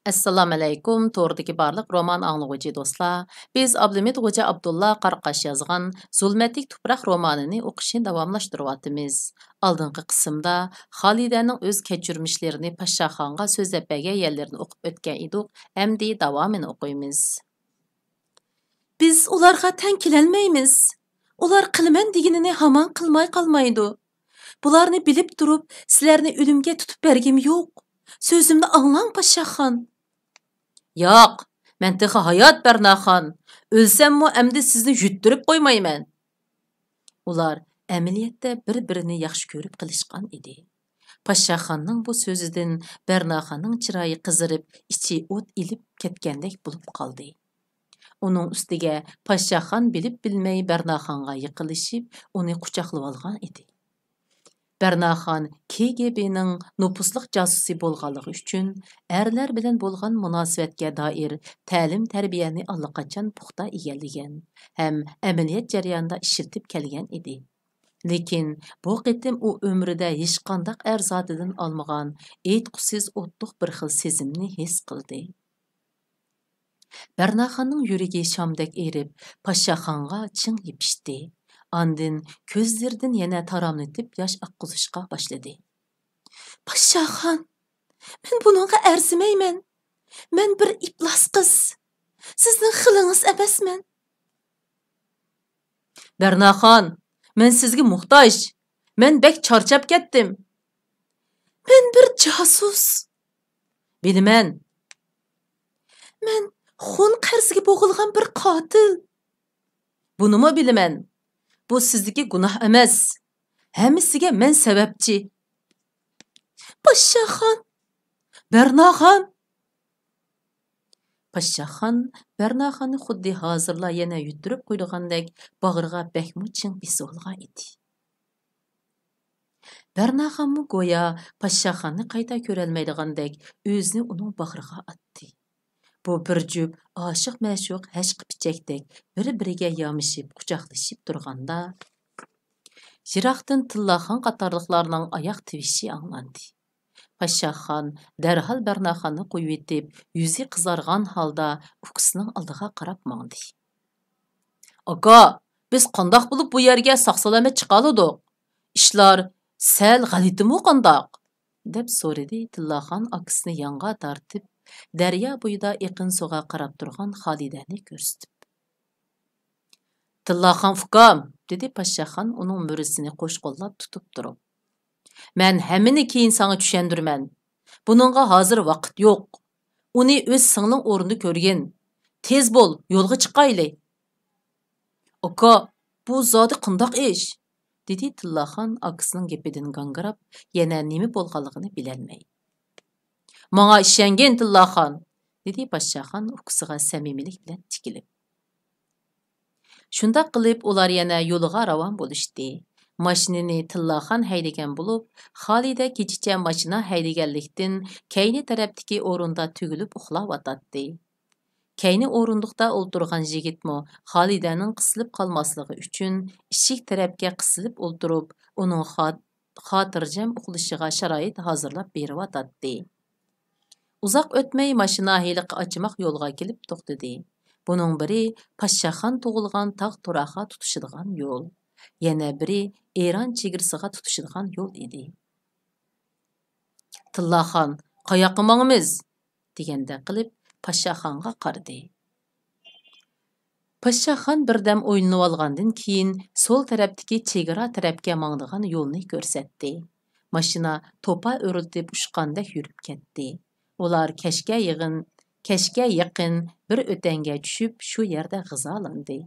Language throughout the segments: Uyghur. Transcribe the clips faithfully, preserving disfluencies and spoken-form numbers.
ئەسسالامۇئەلەيكۇم، توردىكى بارلىق رومان ئاڭلىغۇچى دوستلار. بىز ئابلىمىت خوجا ئابدۇللا قاراقاش يازغان زۇلمەتلىك تۇپراق رومانىنى ئوقۇشنى داۋاملاشتۇرۇۋاتىمىز. ئالدىنقى قىسىمدا خالىدەنىڭ ئۆز كەچۈرمىشلىرىنى پاششاخانغا سۆزلەپ بەرگەن يەرلىرىنى ئوقۇپ ئۆتكەن ئىدۇق، ئەمدى داۋامىنى ئوقۇيمىز. بىز ئۇلارغا تەڭ كېلەلمەيمىز. ئۇلار قىلىمەن دېگىنىنى ھامان قىلماي قالمايدۇ. بۇلارنى بىلىپ تۇرۇپ، سىلەرنى ئۆلۈمگە تۇتۇپ بەرگۈم يوق. سۆزۈمنى ئاڭلاڭ، پاششاخان. ياق، مەن تېخى ھايات، بەرناخان. ئۆلسەممۇ ئەمدى سىزنى يۈتتۈرۈپ قويمايمەن. ئۇلار ئەمەلىيەتتە بىر-بىرىنى ياخشى كۆرۈپ قېلىشقان ئىدى. پاششاخاننىڭ بۇ سۆزىدىن بەرناخاننىڭ چىرايى قىزىرىپ، ئىچى ئوت ئېلىپ كەتكەندەك بولۇپ قالدى. ئۇنىڭ ئۈستىگە پاششاخان بىلىپ بىلمەي بەرناخانغا يېقىنلىشىپ، ئۇنى قۇچاقلىۋالغان ئىدى. بەرناخان كېگېبېنىڭ نوپۇسلۇق جاسۇسى بولغانلىقى ئۈچۈن، ئەرلەر بىلەن بولغان مۇناسىۋەتكە دائىر تەلىم-تەربىيەنى ئاللىقاچان پۇختا ئىگىلىگەن ھەم ئەمەلىيەت جەريانىدا ئىشلىتىپ كەلگەن ئىدى. لېكىن بۇ قېتىم ئۇ ئۆمرىدە ھېچقانداق ئەر زاتىدىن ئالمىغان ئېيتقۇسىز ئوتلۇق بىر خىل سېزىمنى ھېس قىلدى. بەرناخاننىڭ يۈرىكى شامدەك ئېرىپ، پاششاخانغا چىڭ يېپىشتى. ئاندىن كۆزلىرىدىن يەنە تاراملىتىپ ياش ئاققۇزۇشقا باشلىدى. پاششاخان، مەن بۇنىڭغا ئەرزىمەيمەن. مەن بىر ئىپلاس قىز. سىزنىڭ خىلىڭىز ئەمەسمەن. بەرناخان، مەن سىزگە موھتاج. مەن بەك چارچاپ كەتتىم. مەن بىر جاسۇس. بىلىمەن. مەن خۇن قەرزىگە بوغۇلغان بىر قاتىل. بۇنىمۇ بىلىمەن. بۇ سىزدىكى گۇناھ ئەمەس. ھەممىسىگە مەن سەۋەبچى. پاششاخان! بەرناخان! پاششاخان بەرناخاننى خۇددى ھازىرلا يەنە يۈتتۈرۈپ قويىدىغاندەك باغرىغا بەكمۇ چىڭ بېسىۋالغان ئىدى. بەرناخانمۇ گويا پاششاخاننى قايتا كۆرەلمەيدىغاندەك ئۆزىنى ئۇنىڭ باغرىغا ئاتتى. بۇ بىر جۈپ ئاشىق-مەشۇق ھەشقىپىچەكتەك بىر-بىرىگە يامىشىپ، قۇچاقلىشىپ تۇرغاندا، يىراقتىن تىللاخان قاتارلىقلارنىڭ ئاياق تىۋىشى ئاڭلاندى. پاششاخان دەرھال بەرناخاننى قويۇۋېتىپ، يۈزى قىزارغان ھالدا ئۇكىسىنىڭ ئالدىغا قاراپ ماڭدى. ئاكا، بىز قانداق بولۇپ بۇ يەرگە ساق-سالامەت چىقالىدۇق؟ ئىشلار سەل غەلىتىمۇ قانداق؟ دەپ سورىدى تىللاخان ئاكىسىنى يانغا تارتىپ، دەريا بويىدا ئېقىن سۇغا قاراپ تۇرغان خالىدەنى كۆرسىتىپ. تىللاخان ئۇكام، دېدى پاششاخان ئۇنىڭ مۈرىسىنى قوش قوللاپ تۇتۇپ تۇرۇپ. مەن ھەممىنى كېيىن ساڭا چۈشەندۈرىمەن. بۇنىڭغا ھازىر ۋاقىت يوق. ئۇنى ئۆز سىڭلىڭ ئورنىدا كۆرگىن. تېز بول، يولغا چىقايلى. ئاكا، بۇ زادى قانداق ئىش؟ دېدى تىللاخان ئاكىسىنىڭ گېپىدىن گاڭگىراپ، يەنە نېمە بولغانلىقىنى بىلەلمەي. ماڭا ئىشەنگىن، تىللاخان، دېدى پاششاخان ئۇكىسىغا سەمىمىيلىك بىلەن تىكىلىپ. شۇنداق قىلىپ، ئۇلار يەنە يولىغا راۋان بولۇشتى. ماشىنىنى تىللاخان ھەيدىگەن بولۇپ، خالىدە كېچىچە ماشىنا ھەيدىگەنلىكتىن، كەينى تەرەپتىكى ئورۇندا تۈگۈلۈپ ئۇخلاۋاتاتتى. كەينى ئورۇندۇقتا ئولتۇرغان يىگىتمۇ خالىدەنىڭ قىسىلىپ قالماسلىقى ئۈچۈن، ئىشىك تەرەپكە قىسىلىپ ئولتۇرۇپ، ئۇنىڭ خا-، خاتىرجەم ئۇخلىشىغا شارائىت ھازىرلاپ بېرىۋاتاتتى. ئۇزاق ئۆتمەي ماشىنا ھېلىقى ئاچىماق يولغا كېلىپ توختىدى. بۇنىڭ بىرى پاششاخان تۇغۇلغان تاغ تۇراققا تۇتىشىدىغان يول، يەنە بىرى ئىران چېگرىسىغا تۇتىشىدىغان يول ئىدى. تىللاخان، قاياققا ماڭىمىز؟ دېگەندەك قىلىپ پاششاخانغا قارىدى. پاششاخان بىردەم ئويلىنىۋالغاندىن كېيىن، سول تەرەپتىكى چېگرا تەرەپكە ماڭىدىغان يولنى كۆرسەتتى. ماشىنا توپا ئۆرۈلتۈپ ئۇچقاندەك يۈرۈپ كەتتى. ئۇلار كەچكە يېغىن، كەچكە يېقىن بىر ئۆتەڭگە چۈشۈپ، شۇ يەردە غىزالاندى.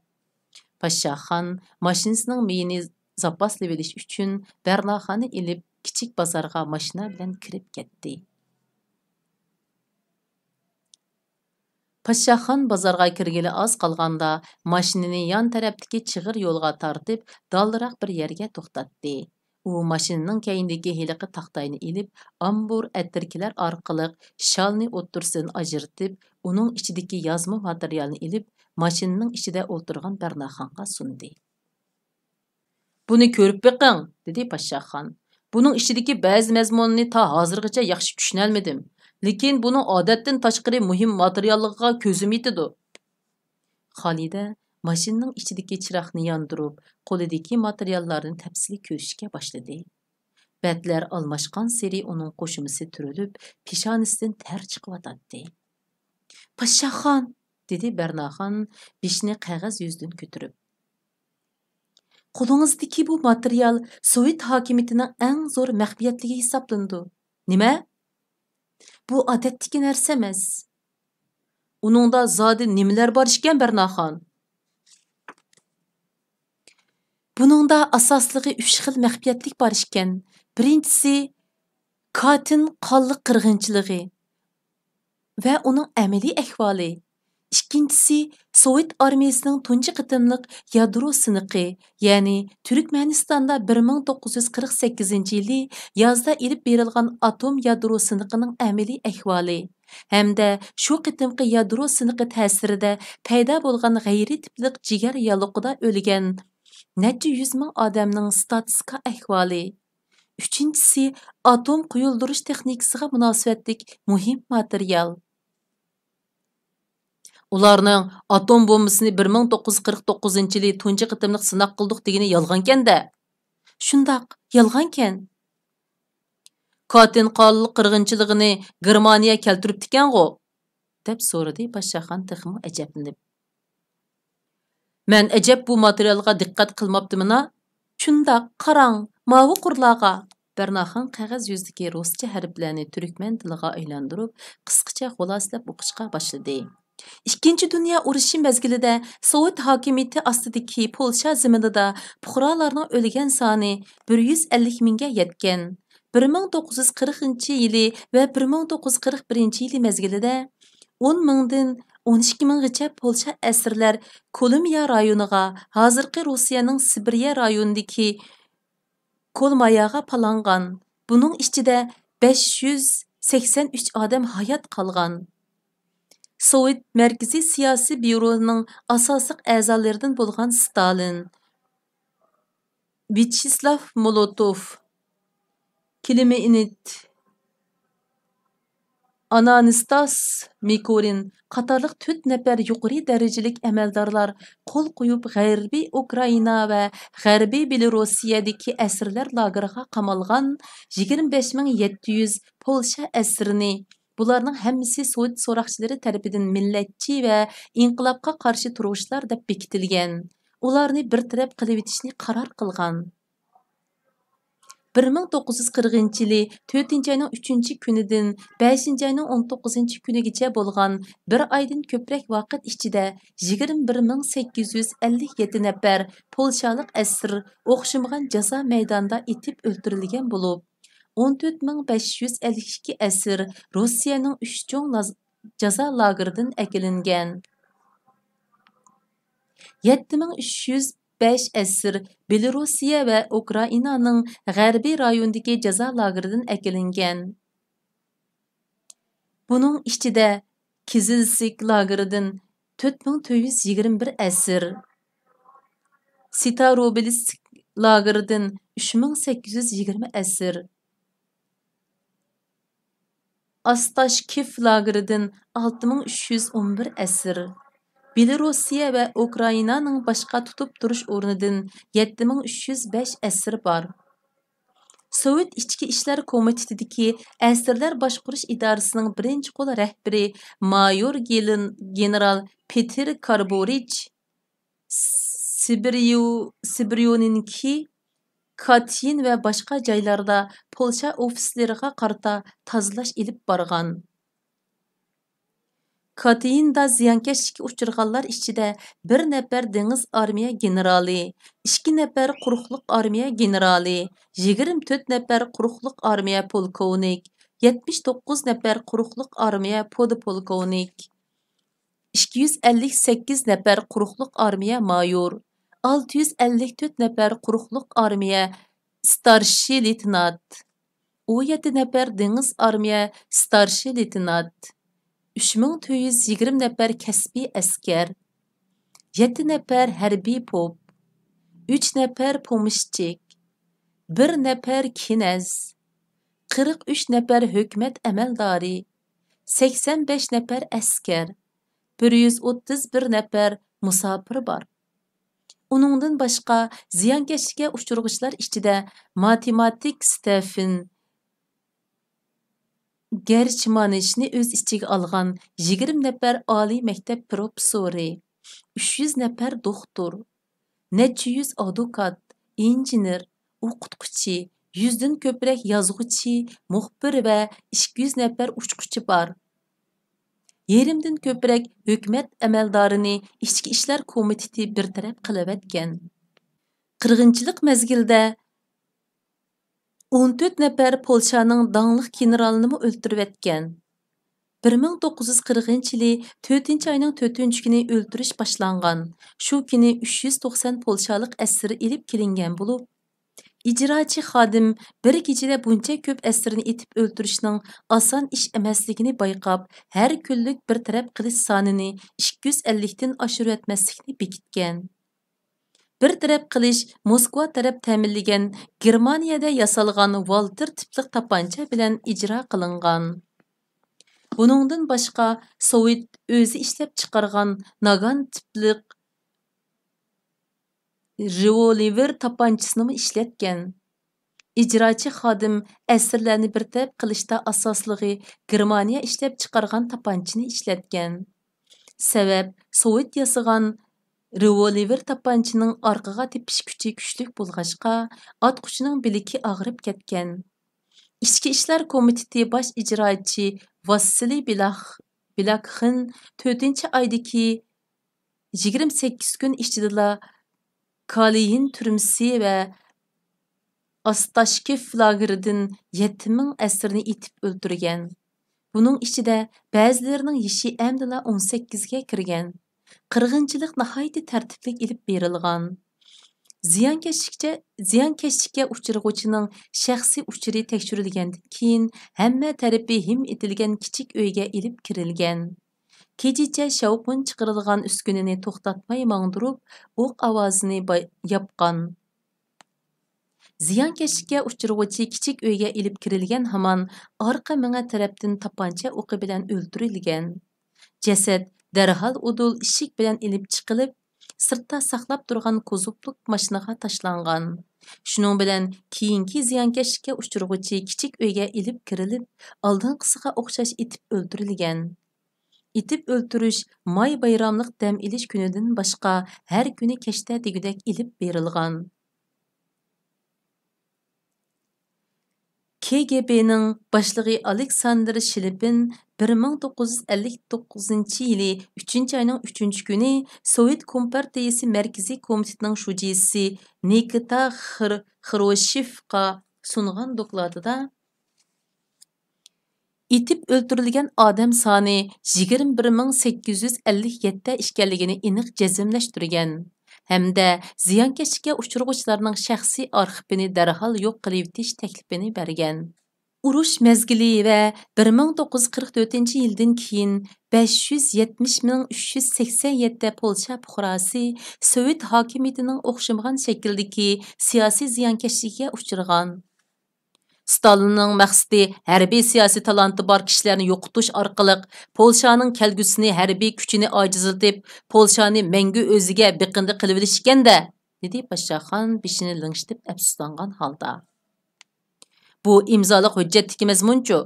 پاششاخان ماشىنىسىنىڭ مېيىنى زاپاسلىۋېلىش ئۈچۈن بەرناخاننى ئېلىپ، كىچىك بازارغا ماشىنا بىلەن كىرىپ كەتتى. پاششاخان بازارغا كىرگىلى ئاز قالغاندا، ماشىنىنى يان تەرەپتىكى چىغىر يولغا تارتىپ، دالدىراق بىر يەرگە توختاتتى. ئۇ ماشىنىنىڭ كەينىدىكى ھېلىقى تاختاينى ئېلىپ، ئامبۇر ئەتىركىلەر ئارقىلىق شالنى ئوتتۇرىسىدىن ئاجرىتىپ، ئۇنىڭ ئىچىدىكى يازما ماتېرىيالنى ئېلىپ، ماشىنىنىڭ ئىچىدە ئولتۇرغان بەرناخانغا سۇندى. بۇنى كۆرۈپ بېقىڭ، دېدى پاششاخان. بۇنىڭ ئىچىدىكى بەزى مەزمۇننى تا ھازىرغىچە ياخشى چۈشىنەلمىدىم. لېكىن بۇنىڭ ئادەتتىن تاشقىرى مۇھىم ماتېرىياللىقىغا كۆزۈم يېتىدۇ. خالىدە ماشىنىنىڭ ئىچىدىكى چىراغنى ياندۇرۇپ، قولىدىكى ماتېرىياللارنى تەپسىلىي كۆرۈشكە باشلىدى. بەتلەر ئالماشقانسېرى ئۇنىڭ قوشۇمىسى تۈرۈلۈپ، پېشانىسىدىن تەر چىقىۋاتاتتى. «پاششاخان!» دېدى بەرناخان بېشىنى قەغەز يۈزىدىن كۆتۈرۈپ. «قولىڭىزدىكى بۇ ماتېرىيال سوۋېت ھاكىمىيىتىنىڭ ئەڭ زور مەخپىيەتلىكى ھېسابلىنىدۇ.» «نېمە؟» «بۇ ئادەتتىكى نەرسە ئەمەس.» «ئۇنىڭدا زادى نېمىلەر بار ئىكەن، بەرناخان؟» «بۇنىڭدا ئاساسلىقى ئۈچ خىل مەخپىيەتلىك بار ئىكەن. بىرىنچىسى، كاتىن قانلىق قىرغىنچىلىقى ۋە ئۇنىڭ ئەمەلىي ئەھۋالى. ئىككىنچىسى، سوۋېت ئارمىيىسىنىڭ تۇنجى قېتىملىق يادرو سىنىقى، يەنى تۈركمەنىستاندا بىر مىڭ توققۇز يۈز قىرىق سەككىزىنچى يىلى يازدا ئېلىپ بېرىلغان ئاتوم يادرو سىنىقىنىڭ ئەمەلىي ئەھۋالى ھەمدە شۇ قېتىمقى يادرو سىنىقى تەسىرىدە پەيدا بولغان غەيرىي تىپلىق جىگەر ياللۇغىدا ئۆلگەن نەچچە يۈز مىڭ ئادەمنىڭ ستاتىستىكا ئەھۋالى. ئۈچىنچىسى، ئاتوم قويۇلدۇرۇش تېخنىكىسىغا مۇناسىۋەتلىك مۇھىم ماتېرىيال. ئۇلارنىڭ ئاتوم بومبىسىنى بىر مىڭ توققۇز يۈز قىرىق توققۇزىنچى يىلى تۇنجى قېتىملىق سىناق قىلدۇق دېگىنى يالغانكەن-دە. شۇنداق، يالغانكەن. كاتىن قانلىق قىرغىنچىلىقىنى گېرمانىيە كەلتۈرۈپتىكەنغۇ؟ دەپ سورىدى پاشاخان تېخىمۇ ئەجەبلىنىپ. مەن ئەجەب بۇ ماتېرىيالغا دىققەت قىلماپتىمىنا؟ شۇنداق، قاراڭ، ماۋۇ قۇرلارغا! بەرناخان قەغەز يۈزىدىكى رۇسچە ھەرپلەرنى تۈركمەن تىلىغا ئايلاندۇرۇپ، قىسقىچە خۇلاسىلەپ ئوقۇشقا باشلىدى. ئىككىنچى دۇنيا ئۇرۇشى مەزگىلىدە سوۋېت ھاكىمىيىتى ئاستىدىكى پولشا زېمىنىدا پۇقرالارنىڭ ئۆلگەن سانى بىر يۈز ئەللىك مىڭگە يەتكەن. بىر مىڭ توققۇز يۈز قىرىقىنچى يىلى ۋە بىر مىڭ توققۇز يۈز قىرىق بىرىنچى يىلى مەزگىلىدە ئون مىڭدىن ئون ئىككى مىڭغىچە پولشا ئەسىرلەر كولومىيە رايونىغا، ھازىرقى روسىيەنىڭ سىبىرىيە رايونىدىكى كولماياغا پالانغان. بۇنىڭ ئىچىدە بەش يۈز سەكسەن ئۈچ ئادەم ھايات قالغان. سوۋېت مەركىزىي سىياسىي بيۇرونىڭ ئاساسلىق ئەزالىرىدىن بولغان ستالىن، ۋياچېسلاۋ مولوتوف، كلېمېنت، ئانانىستاس مىكورىن قاتارلىق تۆت نەپەر يۇقىرى دەرىجىلىك ئەمەلدارلار قول قويۇپ، غەربىي ئۇكرائىنا ۋە غەربىي بېلوروسىيەدىكى ئەسىرلەر لاگېرىغا قامالغان يىگىرمە بەش مىڭ يەتتە يۈز پولشا ئەسىرىنى، بۇلارنىڭ ھەممىسى سوۋېت سوراقچىلىرى تەرىپىدىن مىللەتچى ۋە ئىنقىلابقا قارشى تۇرغۇچىلار دەپ بېكىتىلگەن، ئۇلارنى بىر تەرەپ قىلىۋېتىشنى قارار قىلغان. بىر مىڭ توققۇز يۈز قىرىقىنچى يىلى تۆتىنچى ئاينىڭ ئۈچىنچى كۈنىدىن بەشىنچى ئاينىڭ ئون توققۇزىنچى كۈنىگىچە بولغان بىر ئايدىن كۆپرەك ۋاقىت ئىچىدە يىگىرمە بىر مىڭ سەككىز يۈز ئەللىك يەتتە نەپەر پولشالىق ئەسىر ئوخشىمىغان جازا مەيدانىدا ئېتىپ ئۆلتۈرۈلگەن بولۇپ، ئون تۆت مىڭ بەش يۈز ئەللىك ئىككى ئەسىر روسىيەنىڭ ئۈچ چوڭ لاز-، جازا لاگېرىدىن ئەكېلىنگەن. يەتتە مىڭ ئۈچ يۈز بەش ئەسىر بېلوروسىيە ۋە ئۇكرائىنانىڭ غەربىي رايونىدىكى جازا لاگېرىدىن ئەكېلىنگەن. بۇنىڭ ئىچىدە كىزىلسك لاگېرىدىن تۆت مىڭ تۆت يۈز يىگىرمە بىر ئەسىر، ستاروبىلسك لاگېرىدىن ئۈچ مىڭ سەككىز يۈز يىگىرمە ئەسىر، ئاستاشكىف لاگېرىدىن ئالتە مىڭ ئۈچ يۈز ئون بىر ئەسىر، بېلوروسىيە ۋە ئۇكرائىنانىڭ باشقا تۇتۇپ تۇرۇش ئورنىدىن يەتتە مىڭ ئۈچ يۈز بەش ئەسىر بار. سوۋېت ئىچكى ئىشلار كومىتېتىدىكى ئەسىرلەر باشقۇرۇش ئىدارىسىنىڭ بىرىنچى قول رەھبىرى مايور گېلىن-، گېنېرال پېتېر كاربورىچ، سىبىريۇ-، سىبىريونىنكى كاتىيىن ۋە باشقا جايلاردا پولشا ئوفىتسېرلىرىغا قارىتا تازىلاش ئېلىپ بارغان. كاتىيىندا زىيانكەشلىككە ئۇچرىغانلار ئىچىدە بىر نەپەر دېڭىز ئارمىيە گېنېرالى، ئىككى نەپەر قۇرۇقلۇق ئارمىيە گېنېرالى، يىگىرمە تۆت نەپەر قۇرۇقلۇق ئارمىيە پولكوۋنىك، يەتمىش توققۇز نەپەر قۇرۇقلۇق ئارمىيە پودپولكوۋنىك، ئىككى يۈز ئەللىك سەككىز نەپەر قۇرۇقلۇق ئارمىيە مايور، ئالتە يۈز ئەللىك تۆت نەپەر قۇرۇقلۇق ئارمىيە ستارشىي لېيتېنانت، ئون يەتتە نەپەر دېڭىز ئارمىيە ستارشىي لېيتېنانت، ئۈچ مىڭ تۆت يۈز يىگىرمە نەپەر كەسپىي ئەسكەر، يەتتە نەپەر ھەربىي پوپ، ئۈچ نەپەر پومېشچىك، بىر نەپەر كىنەز، قىرىق ئۈچ نەپەر ھۆكۈمەت ئەمەلدارى، سەكسەن بەش نەپەر ئەسكەر، بىر يۈز ئوتتۇز بىر نەپەر مۇساپىر بار. ئۇنىڭدىن باشقا، زىيانكەشلىككە ئۇچرىغۇچىلار ئىچىدە ماتېماتىك ستېفېن گېرچمانىچنى ئۆز ئىچىگە ئالغان يىگىرمە نەپەر ئالىي مەكتەپ پروفېسسورى، ئۈچ يۈز نەپەر دوختۇر، نەچچە يۈز ئادۋوكات، ئىنژېنېر، ئوقۇتقۇچى، يۈزدىن كۆپرەك يازغۇچى، مۇخبىر ۋە ئىككى يۈز نەپەر ئۇچقۇچى بار. يېرىمدىن كۆپرەك ھۆكۈمەت ئەمەلدارىنى ئىچكى ئىشلار كومىتېتى بىر تەرەپ قىلىۋەتكەن. قىرغىنچىلىق مەزگىلىدە ئون تۆت نەپەر پولشانىڭ داڭلىق گېنېرالىنىمۇ ئۆلتۈرۈۋەتكەن. بىر مىڭ توققۇز يۈز قىرىقىنچى يىلى تۆتىنچى ئاينىڭ تۆتىنچى كۈنى ئۆلتۈرۈش باشلانغان. شۇ كۈنى ئۈچ يۈز توقسان پولشالىق ئەسىر ئېلىپ كېلىنگەن بولۇپ، ئىجراچى خادىم بىر كېچىدە بۇنچە كۆپ ئەسىرنى ئېتىپ ئۆلتۈرۈشنىڭ ئاسان ئىش ئەمەسلىكىنى بايقاپ، ھەر كۈنلۈك بىر تەرەپ قىلىش سانىنى ئىككى يۈز ئەللىكتىن ئاشۇرۇۋەتمەسلىكنى بېكىتكەن. بىر تەرەپ قىلىش موسكۋا تەرەپ تەمىنلىگەن گېرمانىيەدە ياسالغان ۋالتېر تىپلىق تاپانچا بىلەن ئىجرا قىلىنغان. بۇنىڭدىن باشقا، سوۋېت ئۆزى ئىشلەپچىقارغان ناگان تىپلىق رېۋولۋېر تاپانچىسىنىمۇ ئىشلەتكەن. ئىجراچى خادىم ئەسىرلەرنى بىر تەرەپ قىلىشتا ئاساسلىقى گېرمانىيە ئىشلەپچىقارغان تاپانچىنى ئىشلەتكەن. سەۋەب، سوۋېت ياسىغان رېۋولۋېر تاپانچىنىڭ ئارقىغا تېپىش كۈچى كۈچلۈك بولغاچقا، ئاتقۇچىنىڭ بىلىكى ئاغرىپ كەتكەن. ئىچكى ئىشلار كومىتېتى باش ئىجراچى ۋاسسىلىي بىلاخ-، بىلاكخىن تۆتىنچى ئايدىكى يىگىرمە سەككىز كۈن ئىچىدىلا كالىيىن تۈرمىسى ۋە ئاستاشكېف لاگېرىدىن يەتتە مىڭ ئەسىرنى ئېتىپ ئۆلتۈرگەن. بۇنىڭ ئىچىدە بەزىلىرىنىڭ يېشى ئەمدىلا ئون سەككىزگە كىرگەن. قىرغىنچىلىق ناھايىتى تەرتىپلىك ئېلىپ بېرىلغان. زىيانكەشلىكچە-، زىيانكەشلىككە ئۇچرىغۇچىنىڭ شەخسىي ئۇچۇرى تەكشۈرۈلگەندىن كېيىن، ھەممە تەرىپى ھىم ئېتىلگەن كىچىك ئۆيگە ئېلىپ كىرىلگەن. كېچىچە شاۋقۇن چىقىرىدىغان ئۈسكۈنىنى توختاتماي ماڭدۇرۇپ، ئوق ئاۋازىنى باي-، ياپقان. زىيانكەشلىككە ئۇچرىغۇچى كىچىك ئۆيگە ئېلىپ كىرىلگەن ھامان ئارقا مېڭە تەرەپتىن تاپانچا ئوقى بىلەن ئۆلتۈرۈلگەن. جەسەت دەرھال ئۇدۇل ئىشىك بىلەن ئېلىپ چىقىلىپ، سىرتتا ساقلاپ تۇرغان كوزۇپلۇق ماشىنىغا تاشلانغان. شۇنىڭ بىلەن كېيىنكى زىيانكەشلىككە ئۇچرىغۇچى كىچىك ئۆيگە ئېلىپ كىرىلىپ، ئالدىنقىسىغا ئوخشاش ئېتىپ ئۆلتۈرۈلگەن. ئېتىپ ئۆلتۈرۈش ماي بايراملىق دەم ئېلىش كۈنىدىن باشقا ھەر كۈنى كەچتە دېگۈدەك ئېلىپ بېرىلغان. كېگېبېنىڭ باشلىقى ئالېكساندىر شىلىپىن بىر مىڭ توققۇز يۈز ئەللىك توققۇزىنچى يىلى ئۈچىنچى ئاينىڭ ئۈچىنچى كۈنى سوۋېت كومپارتىيىسى مەركىزىي كومىتېتىنىڭ شۇجىسى نىكىتا خر-، خروشېفقا سۇنغان دوكلاتىدا، ئېتىپ ئۆلتۈرۈلگەن ئادەم سانى يىگىرمە بىر مىڭ سەككىز يۈز ئەللىك يەتتە ئىكەنلىكىنى ئېنىق جەزملەشتۈرگەن ھەمدە زىيانكەشلىككە ئۇچرىغۇچىلارنىڭ شەخسىي ئارخىپىنى دەرھال يوق قىلىۋېتىش تەكلىپىنى بەرگەن. ئۇرۇش مەزگىلى ۋە بىر مىڭ توققۇز يۈز قىرىق تۆتىنچى يىلدىن كېيىن بەش يۈز يەتمىش مىڭ ئۈچ يۈز سەكسەن يەتتە پولشا پۇقراسى سوۋېت ھاكىمىيىتىنىڭ ئوخشىمىغان شەكىلدىكى سىياسىي زىيانكەشلىكىگە ئۇچرىغان. ستالىننىڭ مەقسىتى ھەربىي سىياسىي تالانتى بار كىشىلەرنى يوقىتىش ئارقىلىق پولشانىڭ كەلگۈسىنى، ھەربىي كۈچىنى ئاجىزلىتىپ، پولشانى مەڭگۈ ئۆزىگە بېقىندى قىلىۋېلىش ئىكەن-دە، دېدى پاشاخان بېشىنى لىڭشىتىپ ئەپسۇسلانغان ھالدا. بۇ ئىمزالىق ھۆججەتتىكى مەزمۇنچۇ؟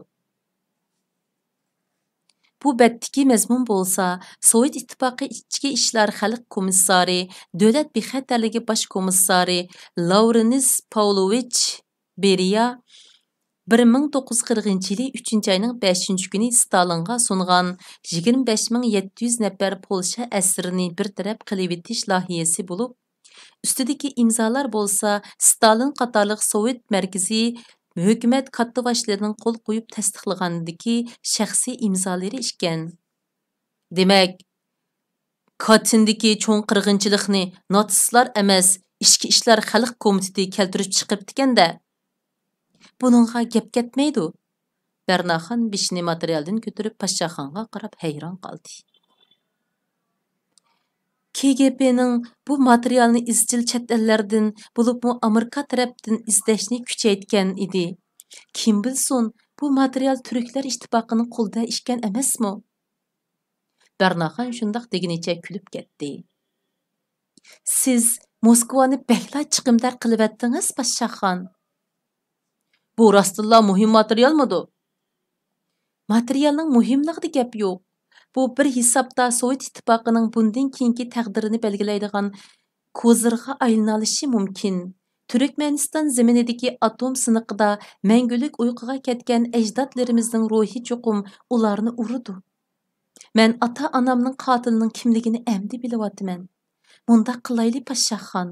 بۇ بەتتىكى مەزمۇن بولسا، سوۋېت ئىتتىپاقى ئىچكى ئىشلار خەلق كومىسسارى، دۆلەت بىخەتەرلىكى باش كومىسسارى لاۋرېنس پاۋلوۋىچ بېرىيا بىر مىڭ توققۇز يۈز قىرىقىنچى يىلى ئۈچىنچى ئاينىڭ بەشىنچى كۈنى ستالىنغا سۇنغان يىگىرمە بەش مىڭ يەتتە يۈز نەپەر پولشا ئەسىرىنى بىر تەرەپ قىلىۋېتىش لايىھىسى بولۇپ، ئۈستىدىكى ئىمزالار بولسا ستالىن قاتارلىق سوۋېت مەركىزىي ھۆكۈمەت كاتتىباشلىرىنىڭ قول قويۇپ تەستىقلىغانىدىكى شەخسىي ئىمزالىرى ئىكەن. دېمەك، كاتىندىكى چوڭ قىرغىنچىلىقنى ناتسىستلار ئەمەس، ئىچكى ئىشلار خەلق كومىتېتى كەلتۈرۈپ چىقىپتىكەن-دە. بۇنىڭغا گەپ كەتمەيدۇ. بەرناخان بېشىنى ماتېرىيالدىن كۆتۈرۈپ، پاشاخانغا قاراپ ھەيران قالدى. كېگېبېنىڭ بۇ ماتېرىيالنى ئىزچىل چەت ئەللەردىن، بولۇپمۇ ئامېرىكا تەرەپتىن ئىزدەشنى كۈچەيتكەن ئىدى. كىم بىلسۇن، بۇ ماتېرىيال تۈركلەر ئىتتىپاقىنىڭ قولىدا ئىكەن ئەمەسمۇ؟ بەرناخان شۇنداق دېگىنىچە كۈلۈپ كەتتى. سىز موسكۋانى بەكلا چىقىمدار قىلىۋەتتىڭىز، پاششاخان. بۇ راستتىنلا مۇھىم ماتېرىيالمىدۇ؟ ماتېرىيالنىڭ مۇھىملىقىدا گەپ يوق. بۇ بىر ھېسابتا سوۋېت ئىتتىپاقىنىڭ بۇندىن كېيىنكى تەقدىرىنى بەلگىلەيدىغان كوزىرغا ئايلىنالىشى مۇمكىن. تۈركمەنىستان زېمىنىدىكى ئاتوم سىنىقىدا مەڭگۈلۈك ئۇيقۇغا كەتكەن ئەجدادلىرىمىزنىڭ روھى چوقۇم ئۇلارنى ئۇرىدۇ. مەن ئاتا-ئانامنىڭ قاتىلىنىڭ كىملىكىنى ئەمدى بىلىۋاتىمەن. مۇنداق قىلايلى، پاششاخان.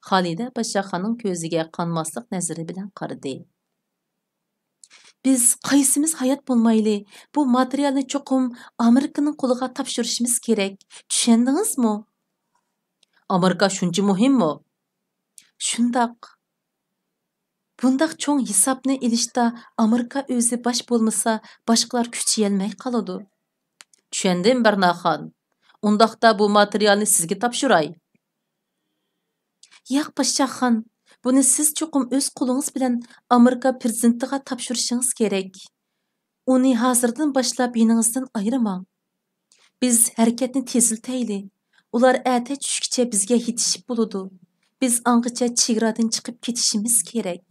خالىدە پاششاخاننىڭ كۆزىگە قانماسلىق نەزىرى بىلەن قارىدى. بىز قايسىمىز ھايات بولمايلى، بۇ ماتېرىيالنى چوقۇم ئامېرىكىنىڭ قولىغا تاپشۇرۇشىمىز كېرەك. چۈشەندىڭىزمۇ؟ ئامېرىكا شۇنچە مۇھىممۇ؟ شۇنداق. بۇنداق چوڭ ھېسابنى ئېلىشتا ئامېرىكا ئۆزى باش بولمىسا، باشقىلار كۈچىيەلمەي قالىدۇ. چۈشەندىم، بەرناخان. ئۇنداقتا بۇ ماتېرىيالنى سىزگە تاپشۇراي. ياق، پاششاخان، بۇنى سىز چوقۇم ئۆز قولىڭىز بىلەن ئامېرىكا پىرېزىدېنتىغا تاپشۇرۇشىڭىز كېرەك. ئۇنى ھازىردىن باشلاپ يېنىڭىزدىن ئايرىماڭ. بىز ھەرىكەتنى تېزلىتەيلى. ئۇلار ئەتە چۈشكىچە بىزگە يېتىشىپ بولىدۇ. بىز ئاڭغىچە چېگرادىن چىقىپ كېتىشىمىز كېرەك.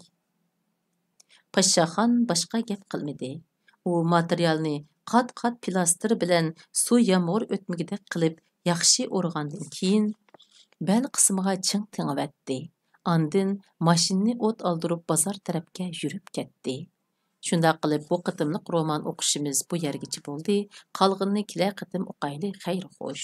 پاششاخان باشقا گەپ قىلمىدى. ئۇ ماتېرىيالنى قات-قات پىلاستىر بىلەن سۇ يامغۇر ئۆتمىگۈدەك قىلىپ ياخشى ئورىغاندىن كېيىن، بەل قىسمىغا چىڭ تېڭىۋەتتى. ئاندىن ماشىنىنى ئوت ئالدۇرۇپ بازار تەرەپكە يۈرۈپ كەتتى. شۇنداق قىلىپ، بۇ قېتىملىق رومان ئوقۇشىمىز بۇ يەرگىچە بولدى. قالغىنىنى كېلەر قېتىم ئوقايلى. خەير خوش.